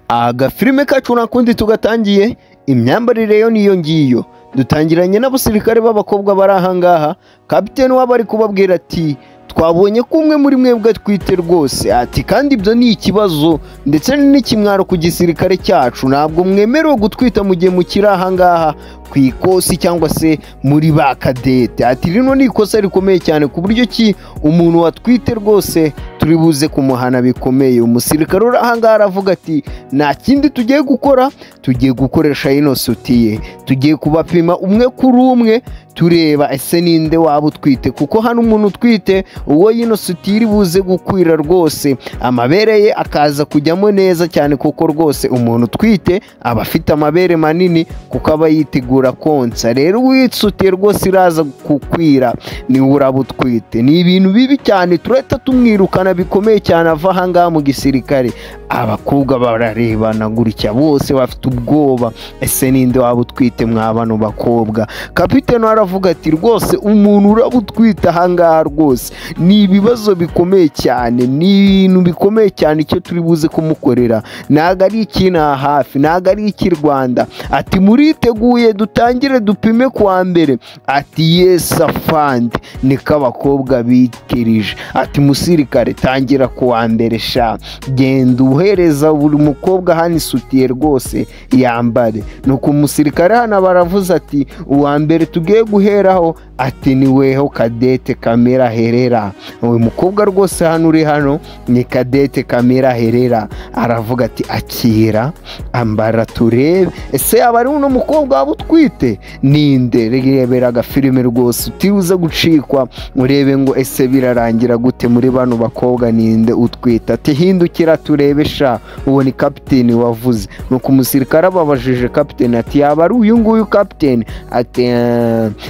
Agafilime kacu nakundi tugatangiye, imyambarire yo niyo ngiyo. Dutangiranye n'abasirikare b'abakobwa bari ahangaha. Kapiteni wabo ari kubabwira ati: "Twabonye ko umwe muri mwebwe atwite rwose." Ati: "Kandi ibyo ni ikibazo ndetse n'ikimwaro ku gisirikare cyacu. Ntabwo mwemerewe gutwita mu gihe mukiri ahangaha ku ikosi cyangwa se muri ba kadete." Ati: "Rino ni ikosa rikomeye cyane, ku buryo ki umuntu watwite rwose turi buze kumuhana bikomeye." Umusirikare uri ahangaha aravuga ati: "Nta kindi tugiye gukora, tugiye gukoresha ino soutien, tugiye kubapima umwe kuri umwe, tureba ese ninde waba utwite, kuko hano umuntu utwite, uwo yino soutien iri buze gukwira rwose, amabere ye akaza kujyamo neza cyane, kuko rwose umuntu utwite aba afite amabere manini kuko aba yitegura konsa. Rero uw'isutiye rwose iraza kukwira niwe uraba utwite. Ni ibintu bibi cyane, turahita tumwirukana bikomeye cyane, ava ahangaha mu gisirikare." Abakobwa bararebana gutya, bose bafite ubwoba: ese ninde waba utwite mwa bano bakobwa? Kapiteni aravuga ati: "Rwose umuntu uraba utwite ahangaha rwose ni ibibazo bikomeye cyane, ni ibintu bikomeye cyane. Icyo turi buze kumukorera ntabwo ari ikinaha hafi, ntabwo ari icy'i Rwanda." Ati: "Muriteguye dutangire dupime kuwa mbere?" Ati: "Yes, afande." Niko abakobwa bikirije. Ati: "Musirikare, tangira kuwa mbere sha, genda uhereza buri mukobwa hano isutiye rwose yambare." Nuko umusirikare hano baravuze ati: "Uwa mbere tugiye guheraho," ati, "ni weho Cadette Kamera Herera." Uyu mukobwa rwose hano uri hano ni Cadette Kamera Herera. Aravuga ati: "Akira, ambara turebe ese yaba ari uno mukobwa waba utwite ninde?" Rebera agafilime rwose utibuze gucikwa, urebe ngo ese birarangira gute, muri bano bakobwa ninde utwite? Ati: "Hindukira turebe sha." Uwo ni kapiteni wavuze. Nuko umusirikare ababajije kapiteni ati: "Yaba ari uyu nguyu, kapiteni?" Ati: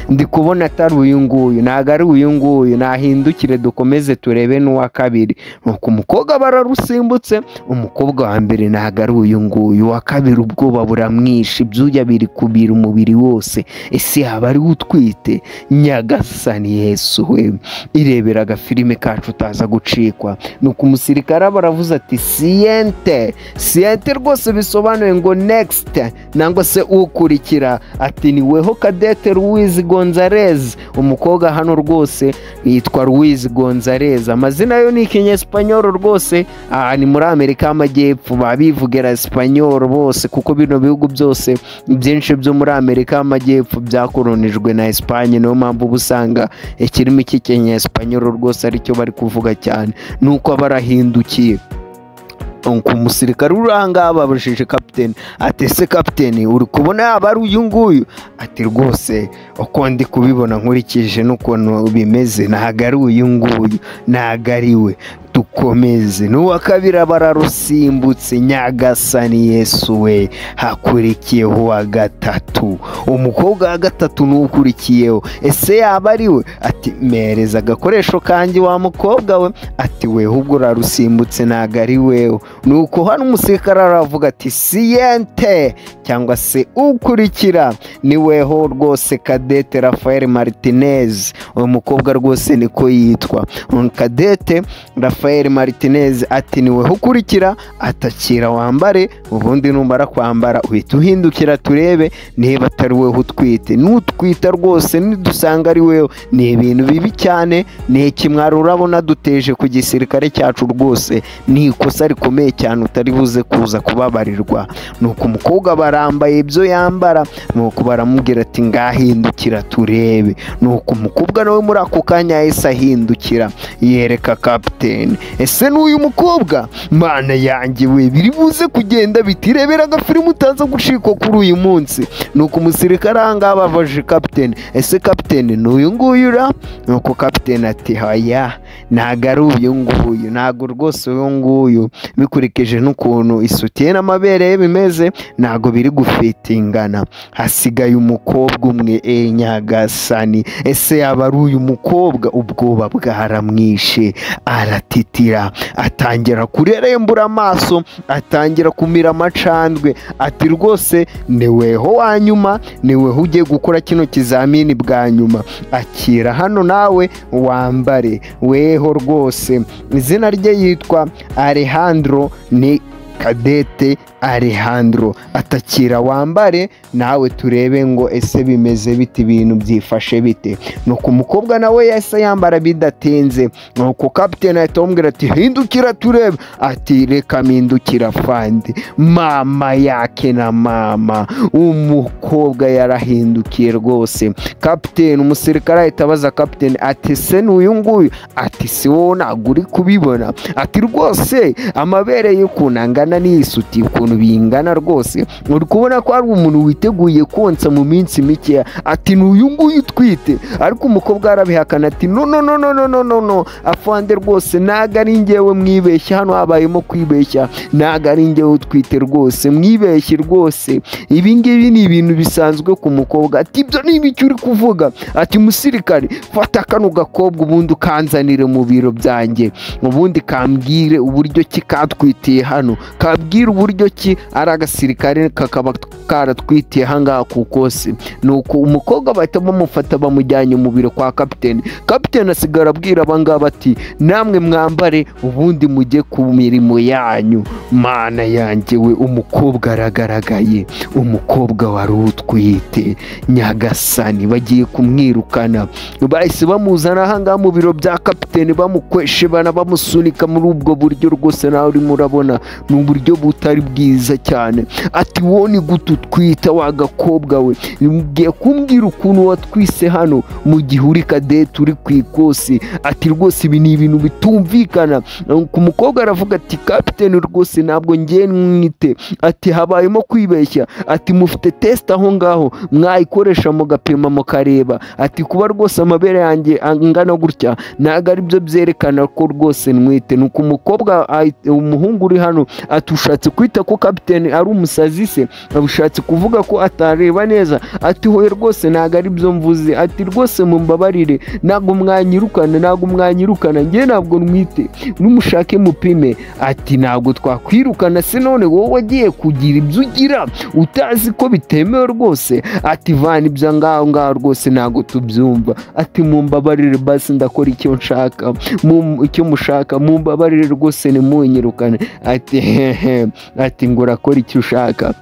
"Ndi kubona atari uyu nguyu, ntabwo ari uyu nguyu, nahindukire dukomeze turebe n'uwa kabiri." Nuko umukobwa bararusimbutse. Umukobwa wa mbere ntabwo ari uyu nguyu, uwa kabiri ubwoba buramwishe, ibyuya biri kubira umubiri wose. Ese yaba ari we utwite? Nyagasani Yesu we! Irebera agafilime kacu utaza gucikwa. Nuko umusirikare baravuze ati: "Siguiente." Siguiente rwose bisobanuye ngo next nangwa se ukurikira. Ati: "Ni weho Cadette Louise Gonzalez." Umukobwa hano rwose yitwa Louise Gonzalez, amazina yo ni ikinyesipanyoro rwose. Aha ni muri Amerika y'Amajyepfo, baba bivugira esipanyoro bose, kuko bino bihugu byose byinshi byo muri Amerika y'Amajyepfo byakoronijwe na Esipanye. Niyo mpamvu uba usanga ikirimi cy'ikinyesipanyoro rwose aricyo bari kuvuga cyane. Nuko barahindukiye, ku musirikare uri aha ngaha babajije kapiteni ati: "Ese kapiteni, uri kubona yaba ari uyu nguyu?" Ati: "Rwose uko ndi kubibona, nkurikije n'ukuntu bimeze, ntabwo ari uyu nguyu, ntabwo ari we, dukomeze." N'uwa kabiri bararusimbutse. Nyagasani Yesu we! Hakurikiyeho uwa gatatu. Umukobwa wa gatatu niwe ukurikiyeho. Ese yaba ari we? Ati: "Mpereza agakoresho kanjye, wa mukobwa we." Ati: "We ahubwo urarusimbutse, ntabwo ari wewe." Nuko hano umusirikare aravuga ati: "Siguiente," cyangwa se ukurikira, ni weho rwose Cadette Rafael Martinez. Uyu mukobwa rwose niko yitwa, Cadette Rafael Martinez. Ati: "Ni weho ukurikira, atakira wambare, ubundi numara kwambara uhita uhindukira turebe niba atari weho utwite. Nutwita rwose, nidusanga ari weho, ni ibintu bibi cyane, ni ikimwaro urabona duteje ku gisirikare cyacu. Rwose ni ikosa rikomeye cyane utari buze kuza kubabarirwa." Nuko umukobwa barambaye ibyo yambara, nuko baramubwira ati: "Ngahindukira turebe." Nuko umukobwa nawe muri ako kanya yahise ahindukira, yereka kapiteni. Ese n'uyu mukobwa? Mana yanjye we, biri buze kugenda bitirebera agafilime utaza gucikwa kuri uyu munsi. Nuko umusirikare aha ngaha babaje kapiteni: "Ese kapiteni, ni uyu nguyu ra?" Nuko kapiteni ati: "Haya, ntabwo ari uyu nguyu, ntabwo rwose uyu nguyu, bikurikije n'ukuntu isutiye n'amabere ye bimeze, ntabwo biri gufitingana." Hasigaye umukobwa umwe. E nyagasani, ese yaba ari uyu mukobwa? Ubwoba bwaramwishe, aratitira, atangira kurerembura amaso, atangira kumira amacandwe. Ati: "Rwose ni weho wa nyuma, ni weho ugiye gukora kino kizamini bwa nyuma. Akira hano nawe wambare." Weho rwose izina rye yitwa Alejandro ni Kadete Alejandro atakira wambare nawe turebe ngo ese bimeze bite, ibintu byifashe bite. Nuko umukobwa nawe yahise yambara bidatinze. Nuko kapiteni ahita amubwira ati hindukira turebe. Ati reka mpindukira fandi. Mama yake na mama, umukobwa yarahindukiye rwose. Kapiteni, umusirikare ahita abaza kapiteni ati se n'uyu nguyu? Ati si wowe, ntabwo uri kubibona? Ati rwose amabere y'ukuntu angana n'iyisuti ukuntu bingana rwose, uri kubona ko ari umuntu witeguye konsa mu minsi mikeya. Ati n'uyu nguyu utwite. Ariko umukobwa arabihakana ati no no no no no no no no, afande rwose ntago ari njyewe, mwibeshya hano habayemo kwibeshya, ntago ari njyewe utwite rwose, mwibeshye rwose, ibi ngibi ni ibintu bisanzwe ku mukobwa. Ati ibyo ni ibiki uri kuvuga? Ati musirikare, fata kano gakobwa ubundi ukanzanire mu biro byanjye, ubundi kambwire uburyo ki katwitiye hano, kabwire uburyo ki ari agasirikare kakaba karatwitiye ahangaha ku kosi. Nuko umukobwa bahita bamufata bamujyanye mu biro kwa kapiteni. Kapiteni asigara abwira abangaba ati namwe mwambare ubundi mujye ku mirimo yanyu. Mana yanjye we, umukobwa aragaragaye, umukobwa wari utwite, nyagasani bagiye kumwirukana. Bahise bamuzana ahangaha mu biro bya kapiteni, bamukweshe bana bamusunika muri ubwo buryo rwose nawe urimo urabona ni uburyo butari bwiza cyane. Ati wowe ni gute utwita wa gakobwa we? Ugiye kumbwira ukuntu watwise hano mu gihe uri kadete uri ku ikosi? Ati rwose ibi ni ibintu bitumvikana. Ku mukobwa aravuga ati kapiteni rwose ntabwo ngiye mwite. Ati habayemo kwibeshya. Ati mufite test aho ngaho mwayikoresha mugapima mukareba. Ati kuba rwose amabere yanjye angana gutya ntabwo ari byo byerekana ko rwose nwite. Nuko umukobwa, umuhungu uri hano ati ushatse kwita ko kapiteni ari umusazi se? Ushatse kuvuga ko atareba neza? Ati hoye rwose ntabwo ari byo mvuze. Ati rwose mumbabarire, ntabwo mwanyirukana, ntabwo mwanyirukana, njye ntabwo nwite, numushake mupime. Ati ntabwo twakwirukana se none wowe wagiye kugira ibyo ugira utazi ko bitemewe rwose? Ati vana ibyo ngaho ngaho rwose ntabwo tubyumva. Ati mumbabarire basi ndakora icyo nshaka, icyo mushaka, mumbabarire rwose ntimunyirukane. Ati hehe, ati ngo urakora icyo ushaka.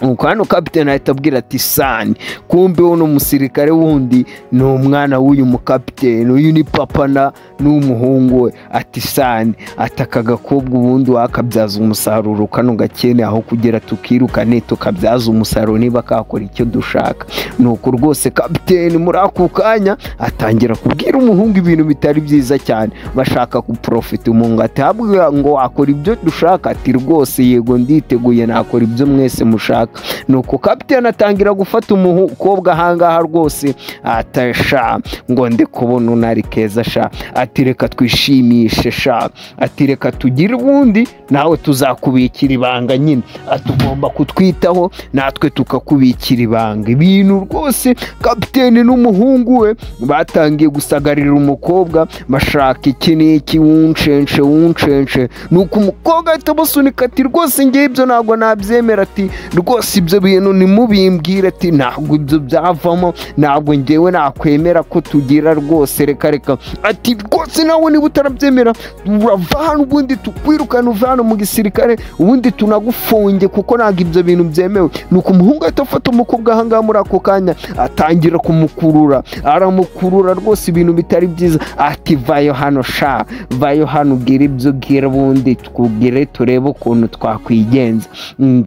Nuko hano kapiteni ahita abwira ati sani, kumbe uno musirikare wundi ni umwana w'uyu mukapiteni, uyu ni papa na n'umuhungu we. Ati sani, ati aka gakobwa ubundi wakabyaza umusaruro kano gakene, aho kugira tukirukane tukabyaza umusaruro niba kakora icyo dushaka. Nuko rwose kapiteni muri ako kanya atangira kubwira umuhungu ibintu bitari byiza cyane, bashaka guprofita umuhungu. Ati habwa ngo wakora ibyo dushaka? Ati rwose yego nditeguye nakora ibyo mwese mushaka. Nuko kapiteni atangira gufata umukobwa ahangaha rwose, atasha ngo ndi kubona unari keza sha. Ati reka twishimishe sha. Ati reka tugire ubundi nawe tuzakubikira ibanga nyine. Ati ugomba kutwitaho natwe tukakubikira ibanga. Ibintu rwose kapiteni n'umuhungu we batangiye gusagarira umukobwa, bashaka iki n'iki, wunshense wunshense. Nuko umukobwa ahita amusunika ati rwose ngewe ibyo ntabwo nabyemera. Ati rwose ibyo bintu nimubimbwire. Ati ntabwo ibyo byavamo, ntabwo ngewe nakwemera ko tugira rwose, reka reka. Ati rwose nawe niba utarabyemera urava hano ubundi tukwirukana uva hano mu gisirikare, ubundi tunagufunge kuko ntabwo ibyo bintu byemewe. Nuko umuhungu ahita afata umukobwa ahangaha muri ako kanya atangira kumukurura, aramukurura rwose ibintu bitari byiza. Ati vayo hano sha, vayo hano ubwire ibyo ubwira ubundi tukubwire turebe ukuntu twakwigenza.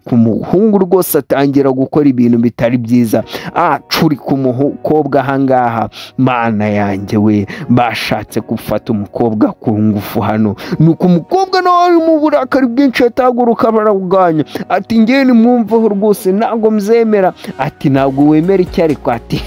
Ku muhungu rwose atangira gukora ibintu bitari byiza, acurika umukobwa ahangaha. Mana yanjye we, bashatse gufata umukobwa ku ngufu hano. Nuko umukobwa nawe ari mu burakari bwinshi ataguruka barawuganya. Ati ngewe nimwumveho rwose ntabwo mzemera. Ati ntabwo wemera icyo ariko? Ati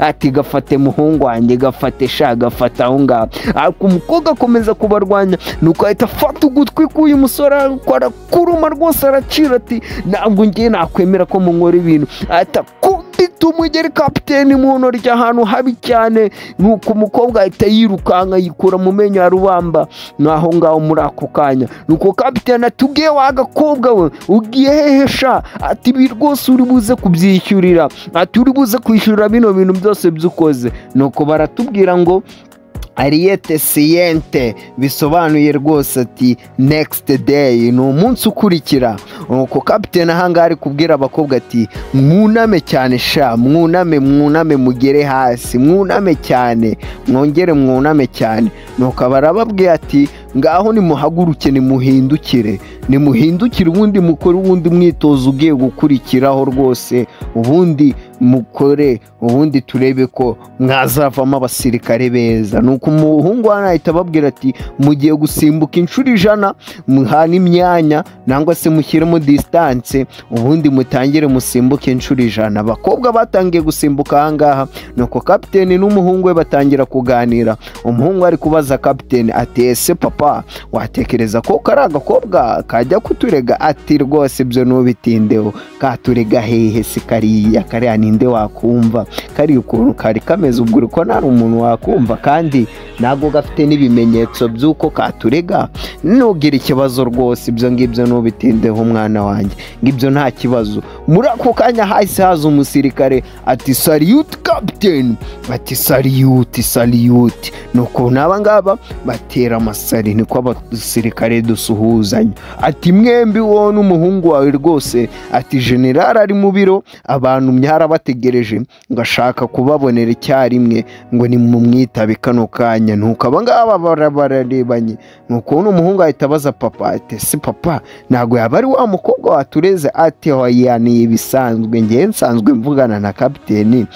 ati gafate muhungu wanjye, gafate sha, gafate aho ngaho. Ariko umukobwa akomeza kubarwanya. Nuko ahita afata ugutwi k'uyu musore arakuruma rwose aracira. Ati ntabwo ngewe nakwemera ko munkora ibintu. Ahita kubita umugeri kapiteni mu ntoryi ahantu habi cyane. Nuko umukobwa ahita yirukanka yikura mu menyo ya rubamba naho ngaho muri ako kanya. Nuko kapiteni ati ugiye wa gakobwa we, ugiye hehe sha? Ati ibi rwose uri buze kubyishyurira. Ati uri buze kwishyurira bino bintu byose byukoze. Nuko baratubwira ngo Ariyete siyente, bisobanuye rwose ati next day, ni umunsi ukurikira. Nuko kapitene ahangaha ari kubwira abakobwa ati mwuname cyane sha, mwuname mwuname mugere hasi, mwuname cyane, mwongere mwuname cyane. Nuko barababwiye ati ngaho nimuhaguruke, nimuhindukire, nimuhindukire, ubundi mukore ubundi mwitozo ugiye gukurikiraho rwose, ubundi mukore, ubundi turebe ko mwazavamo abasirikare beza. Nuko umuhungu hano ahita ababwira ati mugiye gusimbuka inshuro 100, muhana imyanya nangwa se mushyiremo distance, ubundi mutangire musimbuke inshuro 100. Abakobwa batangiye gusimbuka ahangaha. Nuko kapiteni n'umuhungu we batangira kuganira. Umuhungu ari kubaza kapiteni ati ese papa, watekereza ko kari agakobwa kajya kuturega? Ati rwose ibyo ntubitindeho, katurega hehe se kariya, kariya ninde wakumva, kari ukuntu kari kameze ubwo uko nta umuntu wakumva, kandi ntabwo gafite n'ibimenyetso by'uko katurega. Nugira ikibazo rwose ibyo ngibyo ntubitindeho umwana wanjye, ngibyo nta kibazo. Muri ako kanya hahise haza umusirikare ati salute captain, ati salute salute. Nuko n'aba ngaba batera amasari, niko abasirikare dusuhuzanya. Ati mwembi wowe n'umuhungu wawe rwose, ati general ari mu biro, abantu myarabategereje ngo ashaka kubabonera icyarimwe, ngo ni mumwitabe kano kanya. Nuko aba ngaba bararebanye. Nuko n'umuhungu ahita abaza papa ati si papa, ntabwo yaba ari wa mukobwa watureze? Ati hoya ni ibisanzwe, ngewe nsanzwe mvugana na kapiteni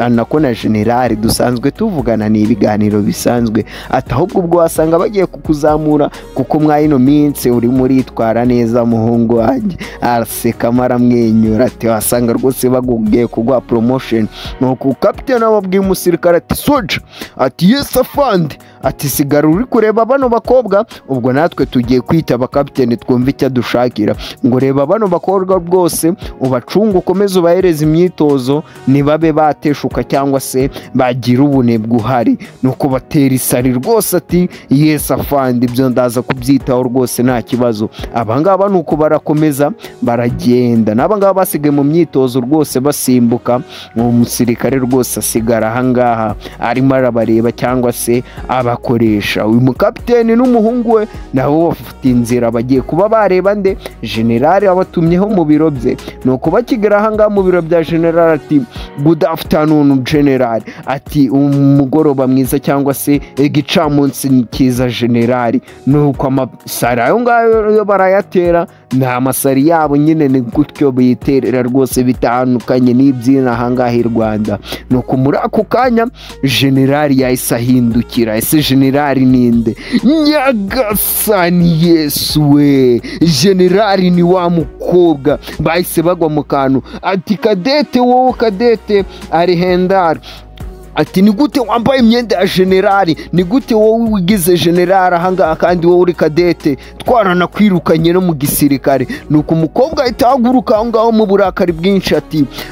nako na general, dusanzwe tuvugana, ni ibiganiro bisanzwe. Ati ahubwo ubwo wasanga bagiye kukuzamura kuko mwa ino minsi urimo uritwara neza muhungu wanjye. Araseka aramwenyura ati wasanga rwose bagugiye kuguha promotion. Nuko kapiteni ababwiye umusirikare ati soja, ati yes afande, ati sigara uri kureba bano bakobwa, ubwo natwe tugiye kwitaba kapiteni twumve icyo adushakira. Ngo reba bano bakobwa rwose ubacunge, ukomeze ubahereze imyitozo, ntibabe bateshuka cyangwa se bagira ubunebwe uhari. Nuko batera isari rwose ati yes afande, ibyo ndaza kubyitaho rwose nta kibazo. Abangaba nuko barakomeza baragenda, n'abangaba basigaye mu myitozo rwose basimbuka. Uwo musirikare rwose asigara ahangaha arimo arabareba cyangwa se abakoresha. Uyu mukapiteni n'umuhungu we nabo bafite inzira bagiye kuba bareba nde general abatumyeho mu biro bye. Nuko bakigera ahangaha mu biro bya general ati good afternoon general, ati umugoroba mwiza cyangwa se igicamunsi cyiza general. Nuko amasari ayo ngayo barayatera, ni amasari yabo nyine ni gutyo biterera rwose, bitandukanye n'ibyina ahangaha i Rwanda. Nuko muri ako kanya general yahise ahindukira. Ese general ninde? Nyagasani Yesu we, general ni wa mukobwa. Bahise bagwa mu kantu ati kadete, wowe kadete Arihendar, ati ni gute wambaye imyenda ya generali? Ni gute wowe wigize generali ahangaha kandi wowe uri kadete, twaranakwirukanye no mu gisirikare? Nuko umukobwa ahita ahaguruka aho ngaho mu burakari bwinshi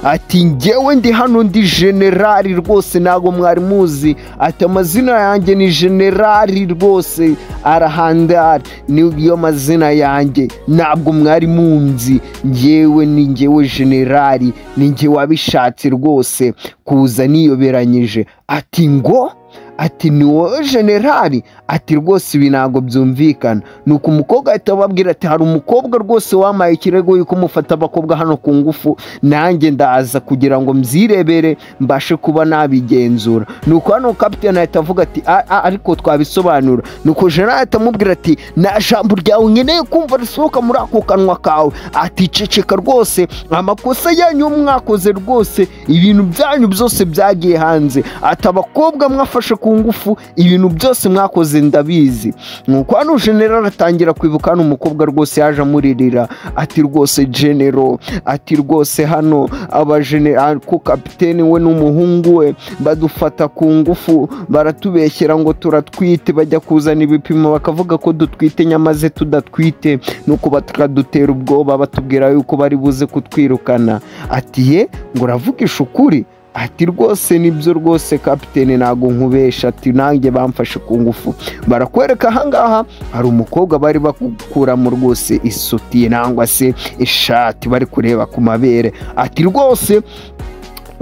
ati ngewe ndi hano ndi generali rwose, ntabwo mwari muzi, ati amazina yanjye ni generali rwose Arahandari, niyo mazina yanjye, ntabwo mwari munzi, ngewe ni ngewe generali, ni ngewe wabishatse rwose kuza niyoberanyije. Ati ngo ati ni wowe generali? Ati rwose ibi ntabwo byumvikana. Nuko umukobwa ahita ababwira ati hari umukobwa rwose wamaye ikirego yuko mufata abakobwa hano ku ngufu, nanjye ndaza kugira ngo mbyirebere mbashe kuba nabigenzura. Nuko hano kapiteni ahita avuga ati ariko twabisobanura. Nuko generali ahita amubwira ati nta jambo ryawe nkeneye kumva risohoka muri ako kanwa kawe, ati ceceka rwose, amakosa yanyu mwakoze rwose, ibintu byanyu byose byagiye hanze, ati abakobwa mwafashe ku ngufu, ibintu byose mwakoze ndabizi. Nuko hano general atangira kwibuka hano umukobwa rwose yaje amuririra ati rwose general, ati rwose hano abageneral ko kapiteni we n'umuhungu we badufata ku ngufu, baratubeshyera ngo turatwite, bajya kuzana ibipimo bakavuga ko dutwite nyamaze tudatwite, nuko bakadutera ubwoba batubwira yuko bari buze kutwirukana. Ati ye ngo uravugisha ukuri? Ati rwose nibyo rwose kapiteni, ntago nkubesha, ati nanjye bamfashe ku ngufu. Barakwereka ahangaha hari umukobwa bari bakuramo rwose isutiye nangwa se ishati, bari kureba ku mabere, ati rwose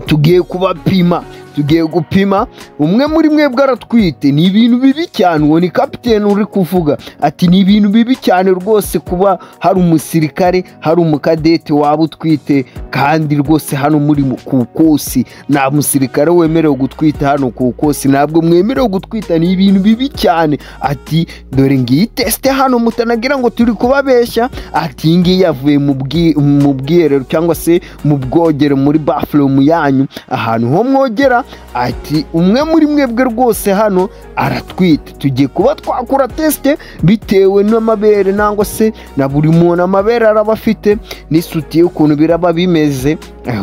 tugiye kubapima, Tugiye gupima, umwe muri mwebwe aratwite. Ni ibintu bibi cyane. Uwo ni kapiteni uri kuvuga ati ni ibintu bibi cyane rwose kuba hari umusirikare, hari umukadete waba utwite, kandi rwose hano muri ku kosi nta musirikare wemerewe gutwita. Hano ku kosi ntabwo mwemerewe gutwita, ni ibintu bibi cyane. Ati dore ngiyi test hano, mutanagira ngo turi kubabeshya. Ati iyi ngiyi yavuye mu bwiherero cyangwa se mu bwogero, muri bathroom yanyu, ahantu ho mwogera. Ati umwe muri mwebwe rwose hano aratwite. Tugiye kuba twakora test bitewe n'amabere, nangwa se na buri muntu amabere araba afite n'isutiye, ukuntu biraba bimeze.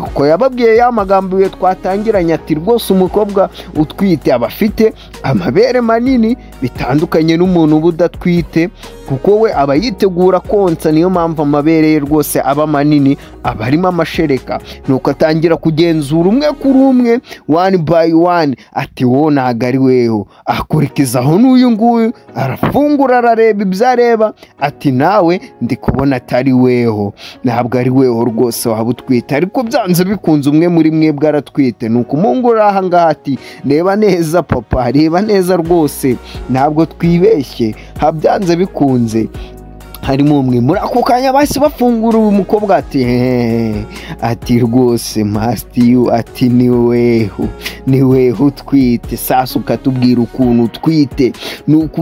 Uko yababwiye ya magambo ye twatangiranye, ati rwose umukobwa utwite aba afite amabere manini, bitandukanye n'umuntu uba udatwite, kuko we aba yitegura konsa, niyo mpamvu amabere ye rwose aba manini, aba arimo amashereka. Nuko atangira kugenzura umwe kuri umwe, one by one. Ati wowe ntabwo ari weho. Akurikizaho n'uyu nguyu, arafungura, arareba ibyo areba, ati nawe ndi kubona atari weho, ntabwo ari weho rwose waba utwite, ariko byanze bikunze umwe muri mwebwe aratwite. Nuko umuhungu uri aha ngaha ati reba neza papa, reba neza rwose, ntabwo twibeshye, byanze bikunze harimo umwe. Muri ako kanya bahise bafungura uyu mukobwa, ati hehehe, ati rwose masitiyu, ati ni weho, ni weho utwite. Sasa ukatubwira ukuntu utwite. Nuko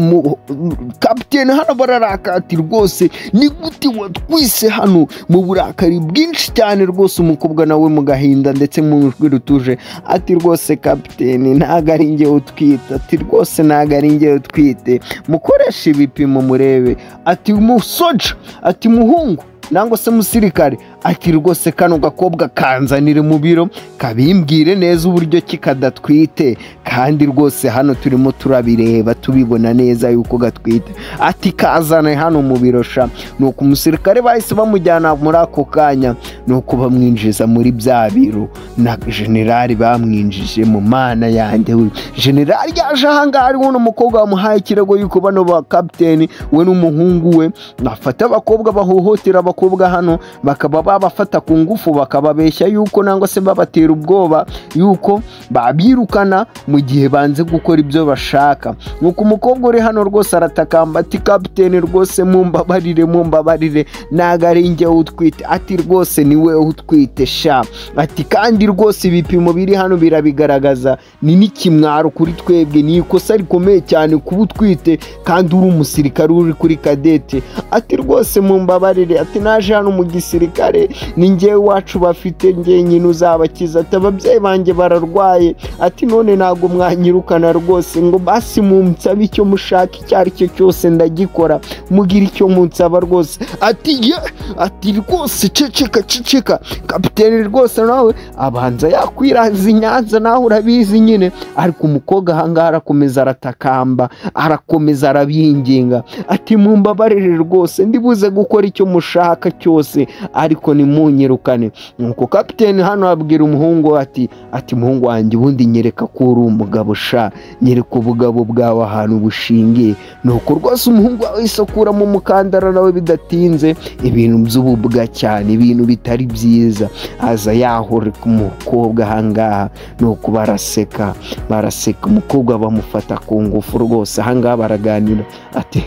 kapitene hano bararaka, ati rwose ni gute watwise hano, mu burakari bwinshi cyane rwose. Umukobwa nawe mu gahinda ndetse mu ijwi rutuje ati rwose kapitene, ntabwo ari njye utwite. Ati rwose ntabwo ari njye utwite, mukoreshe ibipimo murebe. Ati musoja, ati muhungu nangwa se musirikare, ati rwose kano gakobwa kanzanire mu biro, kabimbwire neza uburyo ki kadatwite, kandi rwose hano turimo turabireba, tubibona neza yuko gatwite. Ati kazane hano mu biro sha. Nuko umusirikare bahise bamujyana muri ako kanya, nuko bamwinjiza muri bya biro na generali bamwinjije mu mana yanjye we. Generali yaje ahangaha hariho n'umukobwa wamuhaye ikirego yuko bano ba kapiteni we n'umuhungu we bafata abakobwa, bahohotera abakobwa hano, bakaba babafata ku ngufu, bakababeshya yuko nangwa se babatera ubwoba yuko babirukana mu gihe banze gukora ibyo bashaka. Nuko umukobwa uri hano rwose aratakamba ati kapiteni rwose mumbabarire, mumbabarire, ntabwo ari njye utwite. Ati rwose ni we utwite sha. Ati kandi rwose ibipimo biri hano birabigaragaza, ni n'ikimwaro kuri twebwe, ni ikosa rikomeye cyane kuba utwite kandi uri umusirikare, uri kuri kadete. Ati rwose mumbabarire, ati naje hano mu gisirikare, ni njyewe wacu bafite, njye nyine uzabakiza. Ati ababyeyi banjye bararwaye, ati none ntabwo mwanyirukana rwose, ngo basi munsabe icyo mushaka icyo ari cyo cyose ndagikora, mugire icyo munsaba rwose. Ati ye, ati rwose ceceka, ceceka. Kapiteni rwose nawe abanza yakwiraza i Nyanza, nawe urabizi nyine. Ariko umukobwa ahangaha arakomeza aratakamba, arakomeza arabinginga, ati mumbabarire rwose, ndibuze gukora icyo mushaka cyose, ariko nimunyirukane. Nuko kapiteni hano abwira umuhungu ati muhungu wanjye, ubundi nyereka ko uri umugabo sha, nyereka ubugabo bwawe ahantu bushingiye. Nuko rwose umuhungu wahise akuramo umukandara nawe bidatinze, ibintu by'ububwa cyane, ibintu bitari byiza, aza yahora ku mukobwa ahangaha. Nuko baraseka, baraseka, umukobwa bamufata ku ngufu rwose. Ahangaha baraganira, ati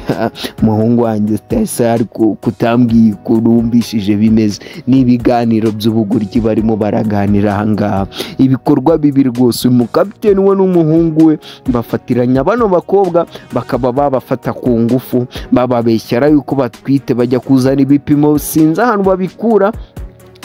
muhungu wanjye, ese ariko kutambwiye ukuntu wumvishije bimeze? Ni ibiganiro by'ubugoryi barimo baraganira ahangaha, ibikorwa bibi rwose. Uyu mukapiteni we n'umuhungu we bafatiranya bano bakobwa, bakaba babafata ku ngufu, bababeshyara yuko batwite, bajya kuzana ibipimo, sinzi ahantu babikura,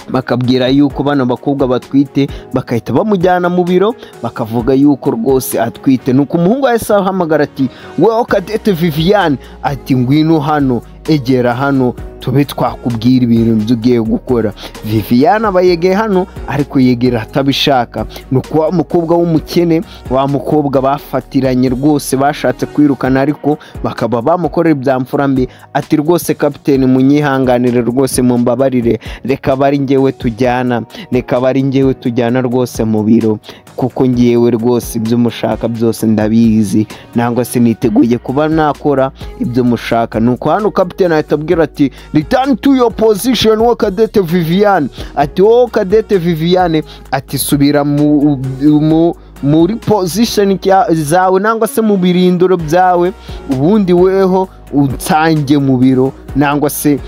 bakabwira yuko bano bakobwa batwite, bagahita bamujyana mu biro, bakavuga yuko rwose atwite. Nuko umuhungu yahise ahamagara ati weho kadete Viviane, ati ngwino hano, egera hano tube twakubwira ibintu byo ugiye gukora. Viviane aba yegeye hano, ariko yegera atabishaka. Nuko wa mukobwa w'umukene, wa mukobwa bafatiranye rwose bashatse kwirukana, ariko bakaba bamukorera ibya mfura mbi, ati rwose kapiteni munyihanganire rwose, mumbabarire, reka bari njyewe tujyana, reka bari njyewe tujyana rwose mu biro, kuko ngewe rwose ibyo mushaka byose ndabizi, nangwa se niteguye kuba nakora ibyo mushaka. Nuko hano kapiteni ahita abwira ati return to your position, wo kadete Viviane. Ati wowe kadete Viviane, ati subira mu muri position zawe nangwa se mu birindiro byawe, ubundi weho unsange mu biro. Nangwa se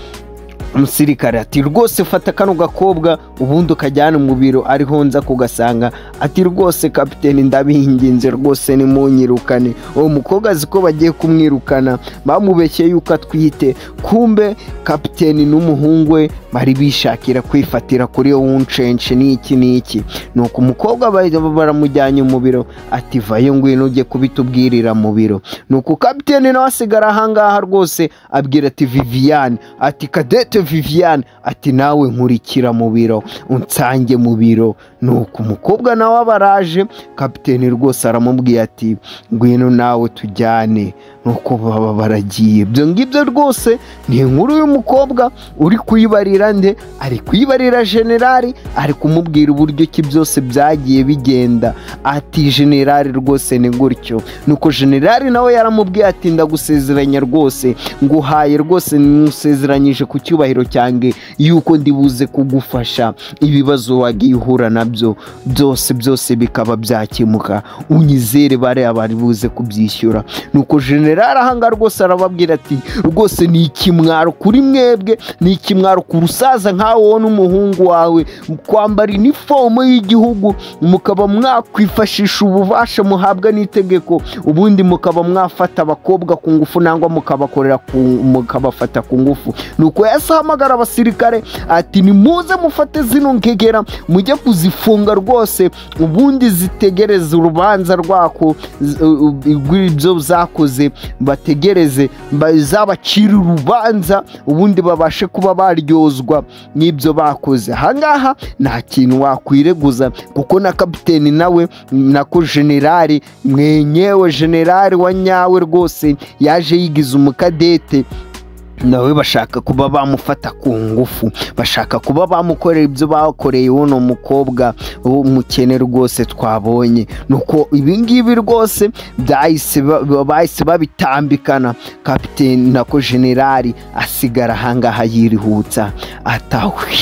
umusirikare ati rwose fata kano gakobwa ubundi ukajyana mu biro ariho nza kugasanga. Ati rwose kapiteni ndabinginze rwose nimunyirukane. Uwo mukobwa azi ko bagiye kumwirukana, bamubeshye yuko atwite, kumbe kapiteni n'umuhungu we bari bishakira kwifatira kuri wuncenshi n'iki n'iki. Nuko umukobwa baramujyanye mu biro, ati vayo ngwino ujye kubitubwirira mu biro. Nuko kapiteni nawe asigara ahangaha rwose, abwira ati Viviane, ati kadete Viviane, ati nawe nkurikira mu biro, unsange mu biro. Nuko umukobwa nawe abaraje, kapiteni rwose aramubwiye ati ngwino nawe tujyane. Nuko baba baragiye. Ibyo ngibyo rwose ni inkuru y'umukobwa uri kuyibarira nde, ari kuyibarira generali, ari kumubwira uburyo ki byose byagiye bigenda. Ati generali rwose ni gutyo. Nuko generali nawe yaramubwiye ati ndagusezeranya rwose, nguhaye rwose, nusezeranyije ku cyubahiro cyanjye yuko ndibuze kugufasha ibibazo wagiye uhura nabyo byose byose bikaba byakemuka, unyizere bariya bari buze kubyishyura. Nuko generali ahanga rwose arababwira ati rwose ni ikimwaro kuri mwebwe, ni ikimwaro ku rusaza nkawe wowe n'umuhungu wawe kwambara inifomo y'igihugu, mukaba mwakwifashisha ububasha muhabwa n'itegeko, ubundi mukaba mwafata abakobwa ku ngufu nangwa mukabakorera mukabafata ku ngufu. Nuko yasahamagara abasirikare ati nimuze mufate zino nkegera mujye kuzifunga rwose, ubundi zitegereze urubanza rwako rw'ibyo zakoze, bategereze bazabacira urubanza, ubundi babashe kuba baryozwa n'ibyo bakoze. Ahangaha nta kintu wakwireguza, kuko na kapiteni nawe nako generali mwenyewe, generali wa nyawe rwose yaje yigize umukadete, nawe bashaka kuba bamufata ku ngufu, bashaka kuba bamukorera ibyo bakoreye uno mukobwa w'umukene rwose twabonye. Nuko ibi ngibi rwose bahise babitambikana, kapiteni nako generali asigara ahangaha yirihutsa atahwi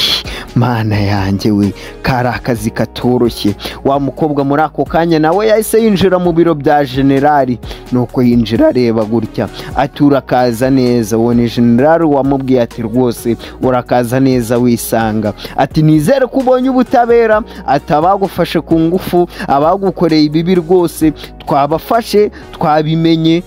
mana yanjye we, kari akazi katoroshye. Wa mukobwa muri ako kanya nawe yahise yinjira mu biro bya generali. Nuko yinjira areba gutya ati urakaza neza. Uwo ni generali wamubwiye ati rwose urakaza neza wisanga, ati nizere ko ubonye ubutabera, ati abagufashe ku ngufu, abagukoreye ibibi rwose twabafashe, twabimenye,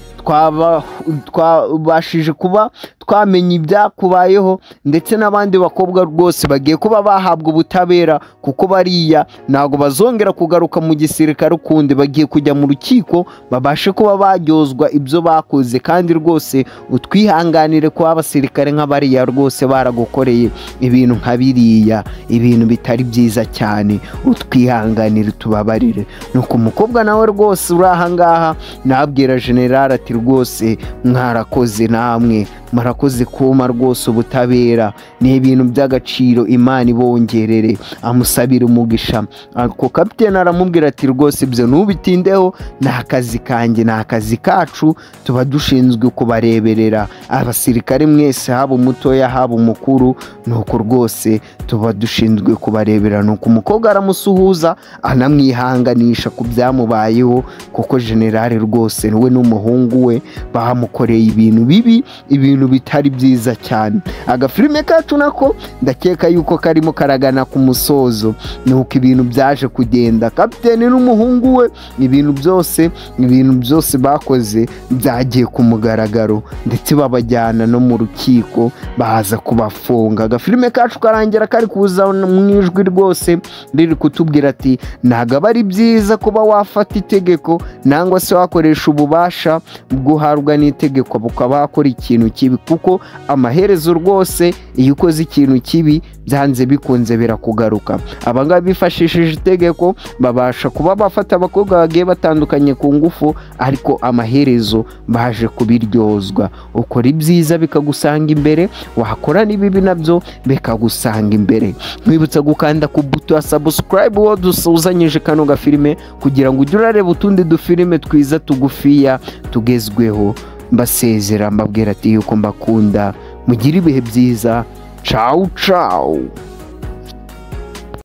twabashije kuba twamenya ibyakubayeho, ndetse n'abandi bakobwa rwose bagiye kuba bahabwa ubutabera, kuko bariya ntago bazongera kugaruka mu gisirikare ukundi, bagiye kujya mu rukiko babashe kuba baryozwa ibyo bakoze. Kandi rwose utwihanganire kuba abasirikare nk'abariya rwose baragukoreye ibintu nka biriya, ibintu bitari byiza cyane, utwihanganire tubabarire. Nuko umukobwa nawe rwose uri ahangaha nabwira generali ati rwose mwarakoze, namwe murakoze kuma rwose ubutabera ni ibintu by'agaciro, Imana ibongerere. Amusabira umugisha. Ako kapiteni aramubwira ati rwose ibyo ntubitindeho, ni akazi kanjye, ni akazi kacu, tuba dushinzwe kubareberera abasirikare mwese, haba umutoya haba umukuru, nuko rwose tuba dushinzwe kubarebera. Nuko umukobwa aramusuhuza anamwihanganisha ku byamubayeho, kuko generali rwose we n'umuhungu we bamukoreye ibintu bibi, ibintu bitari byiza cyane. Agafilime kacu nako ndakeka yuko karimo karagana ku musozo. Nuko ibintu byaje kugenda, kapiteni n'umuhungu we ibintu byose bakoze byagiye ku mugaragaro, ndetse babajyana no mu rukiko baza kubafunga. Agafilime kacu karangira kari kuza mu ijwi rwose riri kutubwira ati ntago aba ari byiza kuba wafata itegeko nangwa se wakoresha ububasha bw'uhabwa n'itegeko bukaba wakora ikintu kibi, kuko amaherezo rwose iyo ukoze ikintu kibi byanze bikunze birakugaruka. Abangaba bifashishije itegeko babasha kuba bafata abakobwa bagiye batandukanye ku ngufu, ariko amaherezo baje kubiryozwa. Ukora ibyiza bikagusanga imbere, wakora n'ibibi nabyo bikagusanga imbere. Nkwibutsa gukanda ku buto ya subscribe wo dusuzanyije kano gafilime, kugira ngo ujye urareba utundi dufilime twiza tugufiya tugezweho. Mbasezera mbabwira ati yuko mbakunda, mugire ibihe byiza. Ciao ciao.